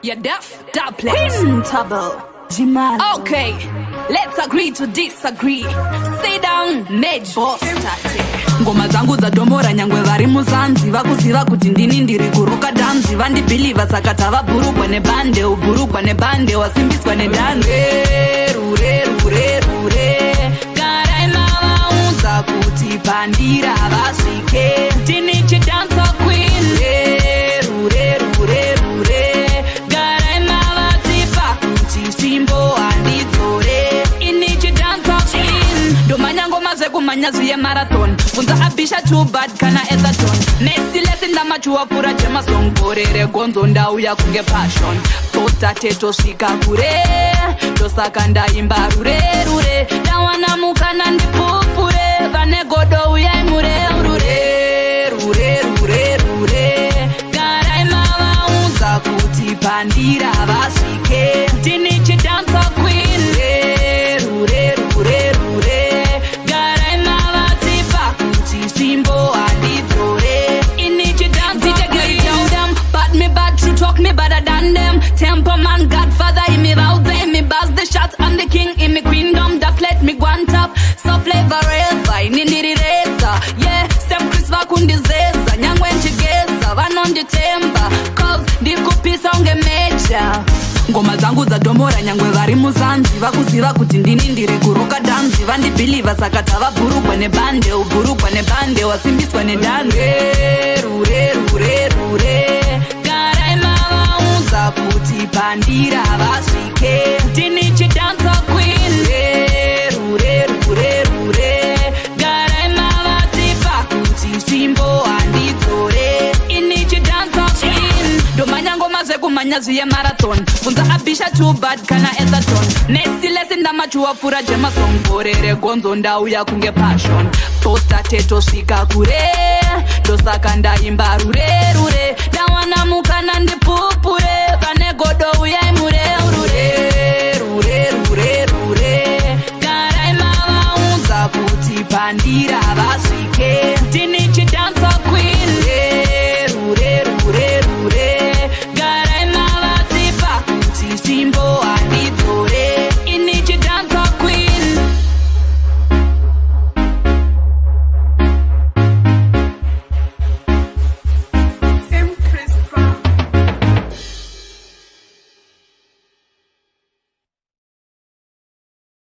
You're deaf, duplex. Quintable. Jimalo. Okay, let's agree to disagree. Sit down, made boss tactic. Ngoma dzangu dzadhomora nyangwe vari muzanzi, vakuziva kuti ndini ndiri kuruka dhanzi. Vandibhilivha, saka tava bhurugwa nebhande, ubhurugwa nebhande wasimbiswa nedhande. Rure rure rure, garai mavaudza kuti pandira vasvike. Tini chidancer queen. Rure rure rure, garai mavatipa kuti svimbo handidzore. Ini chidancer queen, ndomhanya ngoma zvekumhanya zviye marathon. Bvunza Abisha Too Bad kana Etherton Messi ndamachuwa pfuura Jemason. Gore regonzo ndauya kunge passion posta, tetosvika kure, ndosaka ndaimba rure rure. Ndawana mukana ndipupure, vane godo uyai mureurure. Rure rure rure, garai mavaudza kuti pandira vasvike. Tini chidancer queen. Rure rure rure, garai mavatipa kuti svimbo handidzore. Ini chidancer queen. Tell them bad me bad, true talk me better than them. Tempo man, godfather imi vaudze imi buzz the shots. I'm the king in me queendom, that let me go on top. So flavor ever ini ndiri reza, yeah. Sam Chris vakundizeza, nyangwe nchigeza vanonditemba, 'cause ndikupisa unge meja. Ngoma dzangu dzadhomora nyangwe vari muzanzi, vakuziva kuti ndini ndiri kuruka dhanzi. Vandibhilivha, saka tava bhurugwa nebhande, ubhurugwa nebhande wasimbiswa nedhande. Rure rure rure, garai mavaudza kuti pandira vasvike. Tini chidancer queen. Rure rure rure, garai mavatipa kuti svimbo handidzore. Ini chidancer queen, ndomhanya ngoma zvekumhanya zviye marathon. Bvunza Abisha Too Bad kana Etherton Messi lesi ndamachuwa pfuura Jemason. Gore regonzo ndauya kunge passion posta, tetosvika kure, ndosaka ndaimba rure rure. Ndawana mukana.